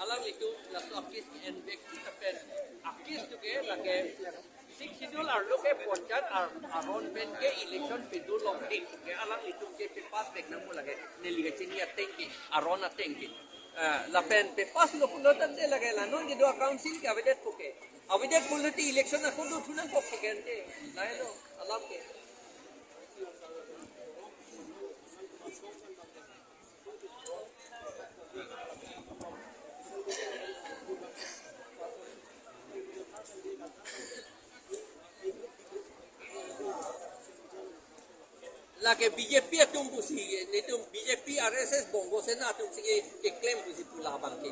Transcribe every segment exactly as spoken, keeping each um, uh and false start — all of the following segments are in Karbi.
Alanglitum laso a-case ke envek lapen a-case tu ke lake Sixth Schedule arlo ke ponchat ar-, aron pen ke election pedun longdik ke alanglitum ke pepass vek nangpo lake neli kachini ateng ke, aron ateng ke. Ah, lapen pepass lo pulo tangte lake la non kedo a-council ke avedet pu ke. Avedet pulote election ako dothu nangkok pu ke ante. Lahelo alam ke. Lake B J P atum pusi, netum B J P, R S S, Bongo Sena atum si ke, keklem pusi pu labang ke.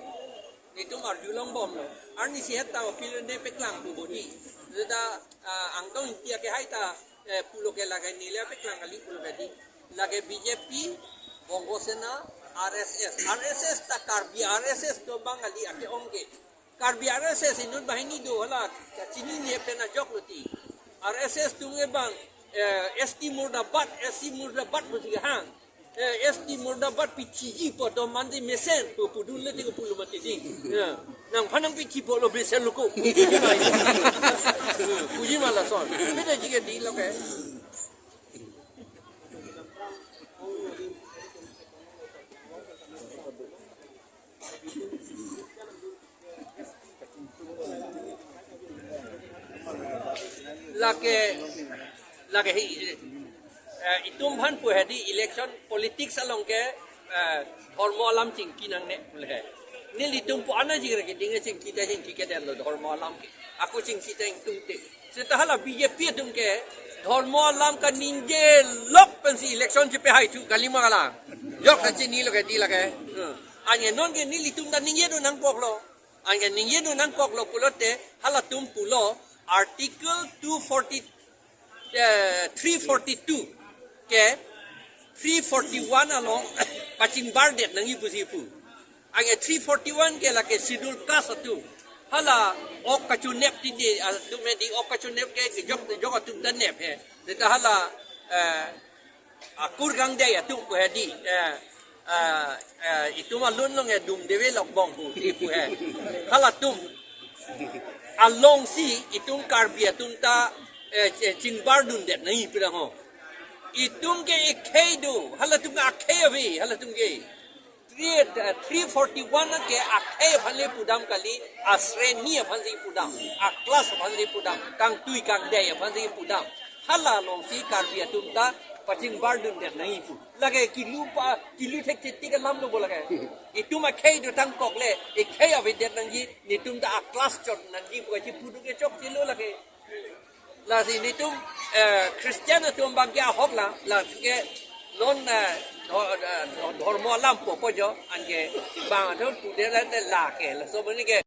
Netum arjulongbomlo. Arnisi het ta opinion ne peklang pu bodi. Neta, ah, Angtong Ingti akehai ta, eh, pulo ke lake neli peklang kali pulo ke di. Lake B J P, Bongo Sena, R S S. R S S ta Karbi R S S atum abang kali ake-ong ke. Karbi R S S inut banghini do hala, kachinine pen ajok lo ti. R S S atum ke bang, eh, S T murdabad, S T murdabad pusi kehang. Eh, S T murdabad pithiji po to mandi mesen pu pudun le ti ko pulo mati di. Ya. Nangphan nangpithipo lo mesen lo ko. Puji ma. Puji ma lason. Beda ji ke di lo ke. Lake, lake hi, eh, itum aphan pu hedi election politics along ke, eh, dhormo alam chingki nangne pu le. Nelitum pu ana jingre ke ding chingki ta chingki ke den lo dhormo alam ke. Ako chingki ta ingtung te. Seta hala B J P atum ke dhormo alam kaningje lok pensi election chepehai thu kali ma kala. Jok ta chinilo ke di lake. Hmm. Anke non ke nelitum ta ningje do nangkoklo. Anke ningje do nangkoklo pulote halatum pulo Article two forty, eh, three forty-two ke three forty-one along pachingbardet nangji pusi pu. Anke three forty-one ke lake Schedule Caste atum. Hala ok kachunep titi atum hedi ok kachunep ke kejok kejok atum ta nep he. Seta hala, eh, akur kangdei atum pu hedi, eh, eh, eh, itum alun along edum deve lok bong pu ti pu he. Halatum alongsi itum Karbi atum ta, eh, che-, chingbardundet nangji pu dang ho. Itum ke ekhei do, halatum ke akhei ave, halatum ke. Three, uh, three forty-one ke akhei aphan le pudam kali, asreni aphan si pudam, a-class aphan si pudam, kangtui kangdei aphan si pudam. Hala alongsi Karbi atum ta pachingbardundet nangji pu. Lake kilu pa, kilu thekthek tik alam lo bo lake. Itum akhei do tangkok le, ekhei avedet nangji, netum ta a-class chot nangji pu kachipu do ke chokche lo lake. Lasi netum, eh, Christian atum abang ke ahok la, lake non, eh, dho-, eh, dho-, dhormo alam popo jo, anke bang atum pudet la te lake, laso mani ke.